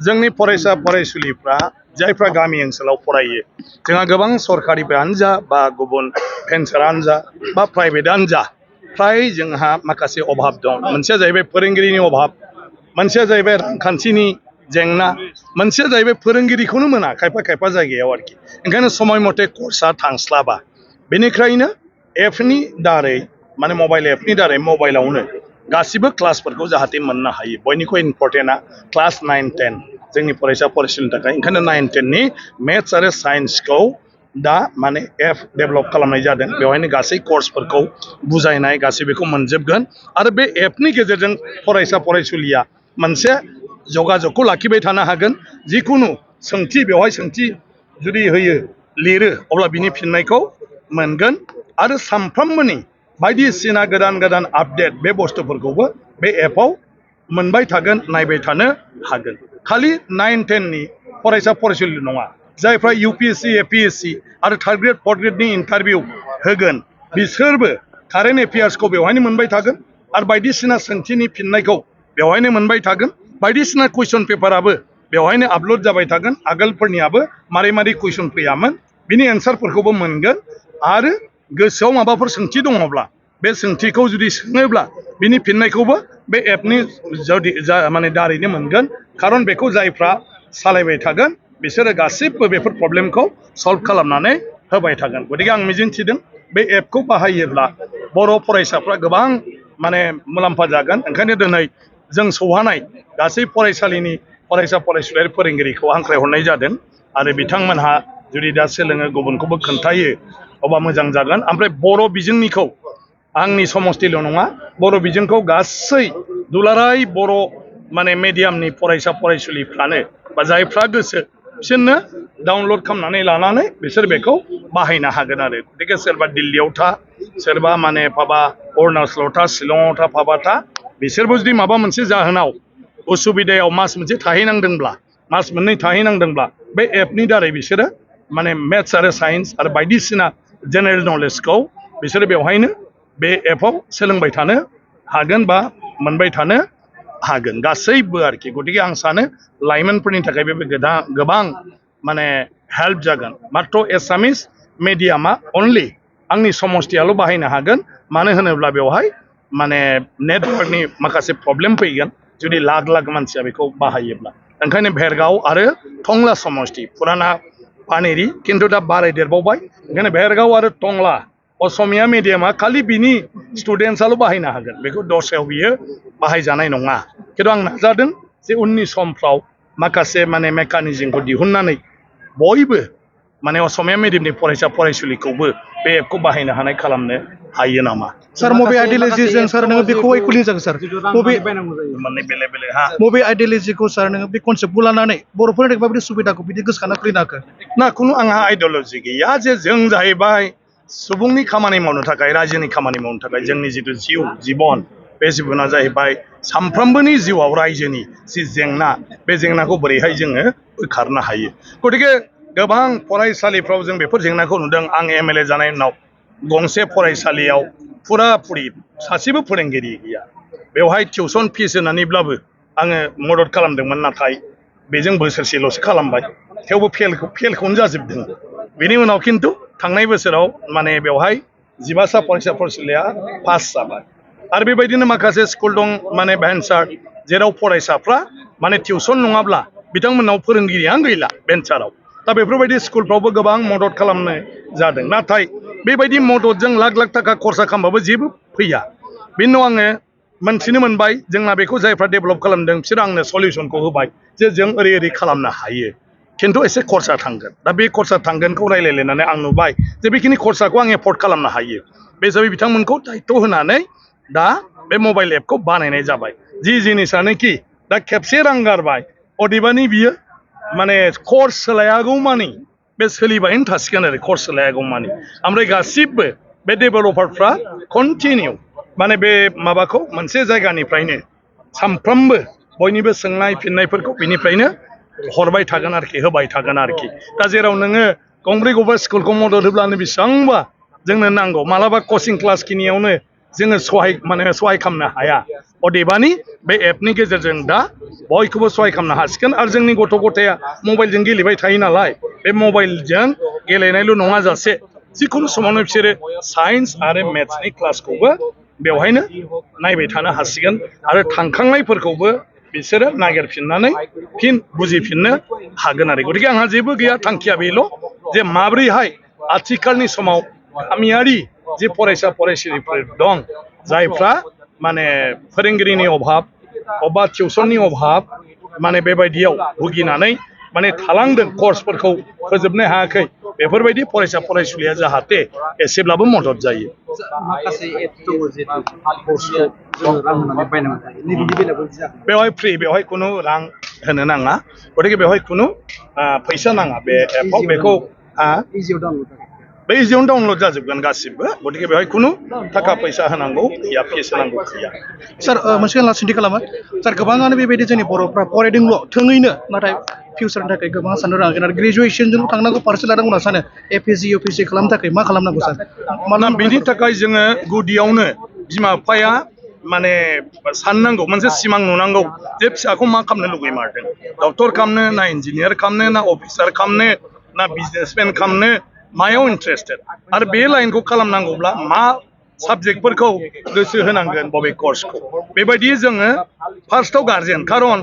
जोंनि फरायसा फरायसुलिफ्रा जायफ्रा गामि ओनसोलाव फरायो जोंहा गोबां सरकारिफ्रानो जा बा गुबुन भेन्सारानो जा बा प्राइभेटआनो जा फ्राय जोंहा माखासे अभाब दं। मोनसेया जाहैबाय फोरोंगिरिनि अभाब, मोनसेया जाहैबाय रांखान्थिनि जेंना, मोनसेया जाहैबाय फोरोंगिरिखौनो मोना खायफा खायफा जायगायाव आरोखि। ओंखायनो समय मथे कर्सआ थांस्लाबा। बेनिखायनो एपनि दारै माने मबाइल एपनि दारै मबाइलावनो गासिबो क्लासफोरखौ जाहाथे मोननो हायो। बयनिख्रुइ इम्परटेन्टआ क्लास 9-10 जोंनि फरायसा फरायसुलिनि थाखाय। ओंखायनो 9-10नि मेथ्स आरो साइन्सखौ दा माने एप डेभेलप खालामनाय जादों। बेवहायनो गासै कर्सफोरखौ बुजायनाय गासैबोखौ मोनजोबगोन आरो बे एपनि गेजेरजों फरायसा फरायसुलिया मोनसे जगाजगखौ लाखिबाय थानो हागोन। जिखुनु सोंथि बेवहाय सोंथि जुदि होयो लिरो अब्ला बिनि फिननायखौ मोनगोन आरो सानफ्रोमबोनि बायदिसिना गोदान गोदान आपडेट बे बुस्थुफोरखौबो बे एपआव मोनबाय थागोन, नायबाय थानो हागोन। खालि 9-10नि फरायसा फरायसुलि नङा, जायफ्रा UPSC APSC आरो थार्ड ग्रेड फर्थ ग्रेडनि इन्टारभिउ होगोन बिसोरबो कारेन्ट एफेयार्सखौ बेवहायनो मोनबाय थागोन आरो बायदिसिना सोंथिनि फिननायखौ बेवहायनो मोनबाय थागोन। बायदिसिना कुइसन पेपाराबो बेवहायनो आपल'ड जाबाय थागोन। आगोलफोरनियाबो मारै मारै कुइसन फैयामोन बिनि एन्सारफोरखौबो मोनगोन आरो गोसोआव माबाफोर सोंथि दङब्ला बे सोंथिखौ जुदि सोङोब्ला बिनि फिननायखौबो बे एपनि माने दारैनो मोनगोन। खारन बेखौ जायफ्रा सालायबाय थागोन बिसोरो गासिबो बेफोर प्रब्लेमखौ सल्भ खालामनानै होबाय थागोन। गतिके आं मिजिंथिदों बे एपखौ बाहायोब्ला बर' फरायसाफ्रा गोबां माने मुलाम्फा जागोन। ओंखायनो दिनै जों सौहानाय गासै फरायसालिनि फरायसा फरायसुलियारि फोरोंगिरिखौ हांख्रायहरनाय जादों आरो बिथांमोनहा जुदि दा सोलोङो गुबुनखौबो खोन्थायो अब्ला मोजां जागोन। ओमफ्राय बर' बिजोंनिखौ आंनि समस्थिल' नङा, बर' बिजोंखौ गासै दुलाराय बर' माने मिडियामनि फरायसा फरायसुलिफ्रानो बा जायफ्रा गोसो बिसोरनो डाउनलड खालामनानै लानानै बिसोर बेखौ बाहायनो हागोन आरो। गतिके सोरबा दिल्लीयाव था, सोरबा माने माबा अरुणाचलाव था, शिलंआव था, माबा था, बिसोरबो जुदि माबा मोनसे जाहोनाव उसुबिदायाव मास मोनसे थाहैनांदोंब्ला, मास मोननै थाहैनांदोंब्ला बे एपनि दारै बिसोरो माने मेथ्स आरो साइन्स आरो बायदिसिना जेनेरेल नलेजखौ बिसोरो बेवहायनो बे एपआव सोलोंबाय थानो हागोन बा मोनबाय थानो हागोन गासैबो आरोखि। गतिके आं सानो लाइमोनफोरनि थाखाय बे गोबां माने हेल्प जागोन। माथ्र' एसामिस मिडियामा अनलि आंनि समस्थियाल' बाहायनो हागोन। मानो होनोब्ला बेवहाय माने नेटवर्कनि माखासे प्रब्लेम फैगोन जुदि लाख लाख मानसिया बेखौ बाहायोब्ला। ओंखायनो भेरगाव आरो टंला समस्ति फुराना पानेरि खिन्थु दा बारायदेरबावबाय। ओंखायनो भेरगाव आरो टंला असमिया मिडियामा खालि बिनि स्टुडेन्टसाल' बाहायनो हागोन, बेखौ दस्रायाव बियो बाहायजानाय नङा। खिन्थु आं नाजादों जे उननि समफ्राव माखासे माने मेकानिजमखौ दिहुननानै बयबो माने असमिया मिडियामनि फरायसा फरायसुलिखौबो बे एपखौ बाहायनो हानाय खालामनो हायो नामा। सर मबे आइडियलजिजों सर नोङो बेखौ खुलि जागोन सर माने बेले बेले हा मबे आइडियलजिखौ सर नोङो बे कनसेप्टखौ लानानै बर'फोरनि थाखाय माबायदि सुबिदाखौ बिदि गोसोखांना खुलिनो हाखो? ना खुनु आंहा आइडियलजि गैया जे जों जाहैबाय सुबुंनि खामानि मावनो थाखाय, रायजोनि खामानि मावनो थाखाय जोंनि जिथु जिउ जिबन बे जिबना जाहैबाय सानफ्रोमबोनि जिउआव रायजोनि जि जेंना बे जेंनाखौ बोरैहाय जोङो बोखारनो हायो। गतिके गोबां फरायसालिफ्राव जों बेफोर जेंनाखौ नुदों। आं MLA जानायनि उनाव गंसे फरायसालियाव फुराफुरि सासेबो फोरोंगिरि गैया। बेवहाय टिउसन फिस होनानैब्लाबो आङो मदद खालामदोंमोन, नाथाय बेजों बोसोरसेल'सो खालामबाय। थेवबो फेलखौनो जाजोबदों। बेनि उनाव खिन्थु थांनाय बोसोराव माने बेवहाय 12सा फरायसा फरायसुलिया पास जाबाय। आरो बेबायदिनो माखासे स्कुल दं माने भेन्सार, जेराव फरायसाफ्रा माने टिउसन नङाब्ला बिथांमोननाव फोरोंगिरियानो गैला भेन्साराव। दा बेफोरबायदि स्कुलफ्रावबो गोबां मदद खालामनाय जादों। नाथाय बेबायदि मददजों लाख लाख थाखा खरसा खालामबाबो जेबो फैया। बेनि उनाव आङो मोनथिनो मोनबाय जोंना बेखौ जायफ्रा डेभेलप खालामदों बिसोर आंनो सलिउसनखौ होबाय जे जों ओरै खालामनो हायो, खिन्थु एसे खरसा थांगोन। दा बे खरसा थांगोनखौ रायलायलायनानै आं नुबाय जे बेखिनि खरसाखौ आं एफर्ड खालामनो हायो। बे हिसाबै बिथांमोनखौ दायथ' होनानै दा बे मबाइल एपखौ बानायनाय जाबाय। जि जिनिसानोखि दा खेबसे रां गारबाय अदेबानि बियो माने कर्स सोलायागौ मानि बे सोलिबायनो थासिगोन आरो कर्स सोलायागौ मानि। ओमफ्राय गासिबो बे डेभेलपारफ्रा कन्टिनिउ माने बे माबाखौ मोनसे जायगानिफ्रायनो सानफ्रोमबो बयनिबो सोंनाय फिननायफोरखौ बिनिफ्रायनो हरबाय थागोन आरोखि, होबाय थागोन आरोखि। दा जेराव नोङो गंब्रै गंबा स्कुलखौ मदद होब्लानो बेसेबांबा जोंनो नांगौ। मालाबा कचिं क्लास खिनियावनो जोङो सहाय खालामनो हाया अदेबानि बे एपनि गेजेरजों दा बयखौबो सहाय खालामनो हासिगोन आरो जोंनि गथ' गथाया मबाइलजों गेलेबाय थायो नालाय बे मबाइलजों गेलेनायल' नङा जासे जिखुनु समावनो बिसोरो साइन्स आरो मेथ्सनि क्लासखौबो बेवहायनो नायबाय थानो हासिगोन आरो थांखांनायफोरखौबो बिसोरो नागिरफिननानै फिन बुजिफिननो हागोन आरो गतिके आंहा जेबो गैया थांखिया बेल' जे माब्रैहाय आथिखालनि समाव गामियारि जे फरायसा फरायसुलिफोर दं जायफ्रा माने फोरोंगिरिनि अभाब अबा टिउसननि अभाब माने बेबायदियाव भुगिनानै माने थालांदों कर्सफोरखौ फोजोबनो हायाखै बेफोरबायदि फरायसा फरायसुलिया जाहाथे एसेब्लाबो मदद जायो माखासे एप्स दङ जिहेतु कर्सखौ जोङो रां होनानै बायनांगौ जायो नैबेनि बेलायाव जागोन बेवहाय फ्रि बेवहाय खुनु रां होनो नाङा गतिके बेवहाय खुनु फैसा नाङा बे एपआव बेखौ इजियाव डाउनलड बे इजियावनो डाउनलड जाजोबगोन गासिबो गतिके बेवहाय खुनु थाखा फैसा होनांगौ गैया फिस होनांगौ गैया सार मोनसे लास्ट सोंथि खालामो सार गोबाङानो बेबायदि जोंनि बर'फ्रा फरायदोंल' थोङैनो नाथाय फिउचारनि थाखाय गोबां साननो रोङाखै आरो ग्रेजुवेसनजोंल' थांनांगौ फारसे लानांगौ होनना सानो एपिएससि इउपिएससि खालामनो थाखाय मा खालामनांगौ सार मानोना बेनि थाखाय जोङो गुदियावनो बिमा बिफाया माने साननांगौ मोनसे सिमां नुनांगौ जे फिसाखौ मा खालामनो लुगैमारदों डक्टर खालामनो ना इन्जिनियार खालामनो ना अफिसार खालामनो ना बिजनेसमेन खालामनो मायाव इन्टारेस्टेड आरो बे लाइनखौ खालामनांगौब्ला मा साबजेक्टफोरखौ गोसो होनांगोन बबे कर्सखौ बेबायदि जोङो फार्स्टआव गार्जेन खारन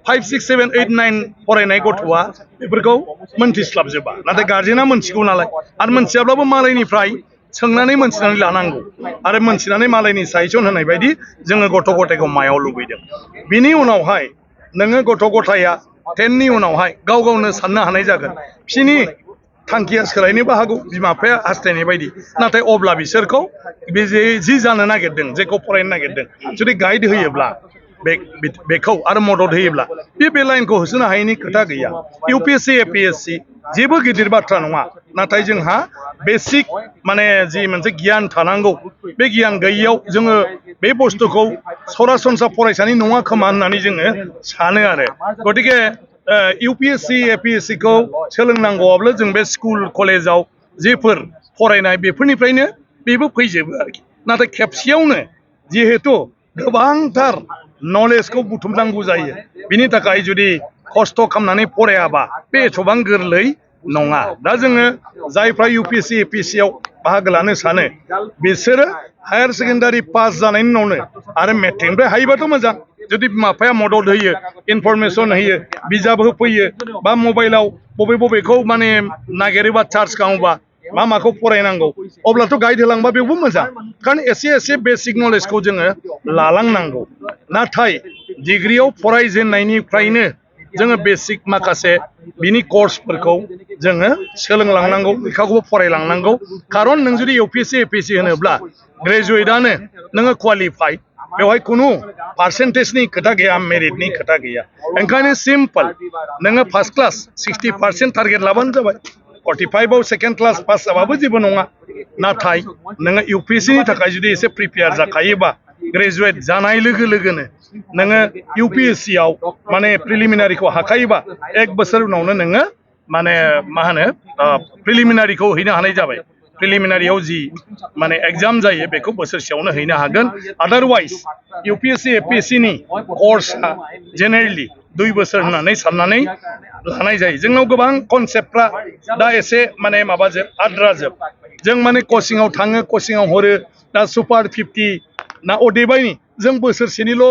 5, 6, 7, 8, 9 फरायनाय गथ'आ बेफोरखौ मोनथिस्लाबजोबा नाथाय गार्जेना मोनथिगौ नालाय आरो मोनथियाब्लाबो मालायनिफ्राय सोंनानै मोनथिनानै लानांगौ आरो मोनथिनानै मालायनि साजेसन होनाय बायदि जोङो गथ' गथायखौ मायाव लुबैदों बिनि उनावहाय नोङो गथ' गथाया 10नि उनावहाय गाव गावनो साननो हानाय जागोन बिसिनि थांखिया सोलायनोबो हागौ बिमा बिफाया हास्थायनाय बायदि नाथाय अब्ला बिसोरखौ बे जि जानो नागिरदों जेखौ फरायनो नागिरदों जुदि गाइड होयोब्ला बेखौ आरो मदद होयोब्ला बे लाइनखौ होसोनो हायैनि खोथा गैया इउपिएससि एपिएससि जेबो गिदिर बाथ्रा नङा नाथाय जोंहा बेसिक माने जि मोनसे गियान थानांगौ बे गियान गैयैयाव जोङो बे बुस्थुखौ सरासनस्रा फरायसानि नङा खोमा होननानै जोङो सानो आरो गतिके इउपिएससि एपिएससिखौ सोलोंनांगौआब्ला जों बे स्कुल कलेजाव जेफोर फरायनाय बेफोरनिफ्रायनो बेबो फैजोबो आरोखि नाथाय खेबसेयावनो जिहेथु गोबांथार नलेजखौ बुथुमनांगौ जायो बिनि थाखाय जुदि खस्थ' खालामनानै फरायाबा बे एथ'बां गोरलै नङा दा जोङो जायफ्रा इउपिएससि एपिएससियाव बाहागो लानो सानो बिसोरो हायार सेकेन्डारि पास जानायनि उनावनो आरो मेट्रिकनिफ्राय हायोबाथ' मोजां जुदि बिमा बिफाया मदद होयो इनफरमेसन होयो बिजाब होफैयो बा मबाइलाव बबेखौ माने नागिरोबा चार्ज खालामोबा माखौ फरायनांगौ अब्लाथ' गाइड होलांबा बेवबो मोजां खारन एसे बेसिक नलेजखौ जोङो लालांनांगौ नाथाय डिग्रियाव फरायजेननायनिफ्रायनो जोङो बेसिक माखासे बिनि कर्सफोरखौ जोङो सोलोंलांनांगौ लेखाखौबो फरायलांनांगौ खारन नों जुदि इउपिएससि एपिएससि होनोब्ला ग्रेजुवेटआनो नोङो क्वालिफाइड बेवहाय खुनु पार्सेन्टेजनि खोथा गैया मेरिटनि खोथा गैया ओंखायनो सिम्पल नोङो फार्स्ट क्लास 60% टारगेट लाबानो जाबाय 45आव सेकेन्ड क्लास पास जाबाबो जेबो नङा नाथाय नोङो इउपिएससिनि थाखाय जुदि एसे प्रिपेयार जाखायोबा ग्रेजुवेट जानाय लोगो लोगोनो नोङो इउपिएससियाव माने प्रिलिमिनारिखौ हाखायोबा 1 बोसोर उनावनो नोङो माने मा होनो प्रिलिमिनारिखौ हैनो हानाय जाबाय प्रिलिमिनारियाव जि माने एग्जाम जायो बेखौ बोसोरसेयावनो हैनो हागोन आदारवाइज इउपिएससि एपिएससिनि कर्सआ जेनेरेलि 2 बोसोर होननानै साननानै लानाय जायो जोंनाव गोबां कनसेप्टफ्रा दा एसे माने माबाजोब आद्राजोब जों माने कचिंआव थाङो कचिंआव हरो दा सुपार 50 ना अदेबानि जों बोसोरसेनिल'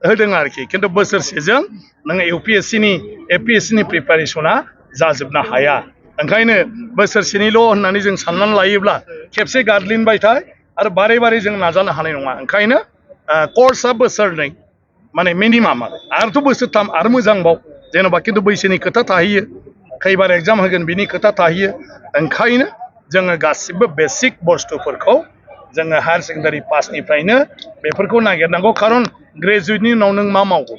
होदों आरोखि खिन्थु बोसोरसेजों नोङो इउपिएससिनि एपिएससिनि प्रिपारेसना जाजोबनो हाया ओंखायनो बोसोरसेनिल' होननानै जों साननानै लायोब्ला खेबसे गादलिनबायथाय आरो बारे बारे जों नाजानो हानाय नङा ओंखायनो कर्सआ बोसोरनै माने मिनिमाम आरोथ' बोसोरथाम आरो मोजांबाव जेन'बा खिन्थु बैसोनि खोथा थाहैयो खैबार एग्जाम होगोन बिनि खोथा थाहैयो ओंखायनो जोङो गासिबो बेसिक बुस्थुफोरखौ जोङो हायार सेकेन्डारि पासनिफ्रायनो बेफोरखौ नागिरनांगौ खारन ग्रेजुवेटनि उनाव नों मा मावगौ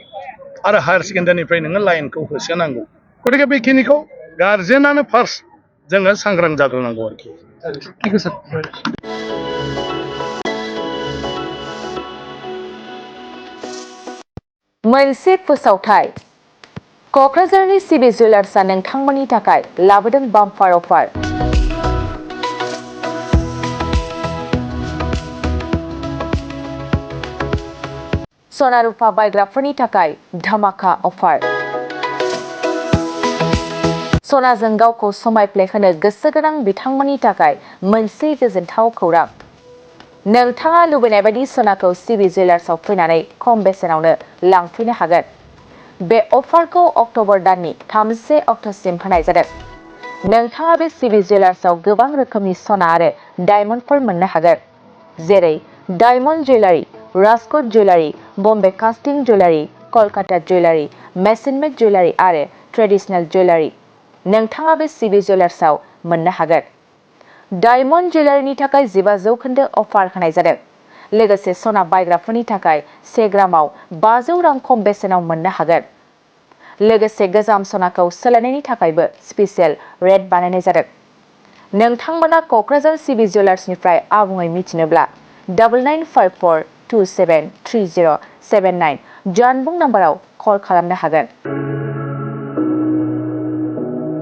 आरो हायार सेकेन्डारिनिफ्राय नोङो लाइनखौ होसोनांगौ गतिके बेखिनिखौ गार्जेनानो फार्स्ट जोङो सांग्रां जाग्रोनांगौ आरोखि थेंक इउ सार मोनसे फोसावथाय क'क्राझारनि सिबि जुवेलार्सआ नोंथांमोननि थाखाय लाबोदों बाम्पार अफार सना रुफा बायग्राफोरनि थाखाय धामाका अफार सनाजों गावखौ समायफ्लेहोनो गोसो गोनां बिथांमोननि थाखाय मोनसे गोजोनथाव खौरां नोंथाङा लुबैनाय बायदि सनाखौ सिबि जुवेलार्सआव फैनानै खम बेसेनावनो लांफैनो हागोन बे अफारखौ अक्ट'बर दाननि 31 अक्ट'सिम होनाय जादों नोंथाङा बे सिबि जुवेलार्सआव गोबां रोखोमनि सना आरो डायमन्डफोर मोननो हागोन जेरै diamond jewellery Rajkot jewellery Bombay कास्टिं जुवेलारि कलकाता जुवेलारि मेसिन मेड जुवेलारि आरो ट्रेडिशनेल जुवेलारि नोंथाङा बे सिबि जुवेलार्सआव मोननो हागोन डायमन्ड जुवेलारिनि थाखाय 15% अफार होनाय जादों लोगोसे सना बायग्राफोरनि थाखाय 1 ग्रामाव 500 रां खम बेसेनाव मोननो हागोन लोगोसे गोजाम सनाखौ सोलायनायनि थाखायबो स्पेसियेल रेट बानायनाय जादों नोंथांमोना क'क्राझार सिबि जुवेलार्सनिफ्राय आबुङै मिथिनोब्ला 9954273079 जानबुं नाम्बाराव कल खालामनो हागोन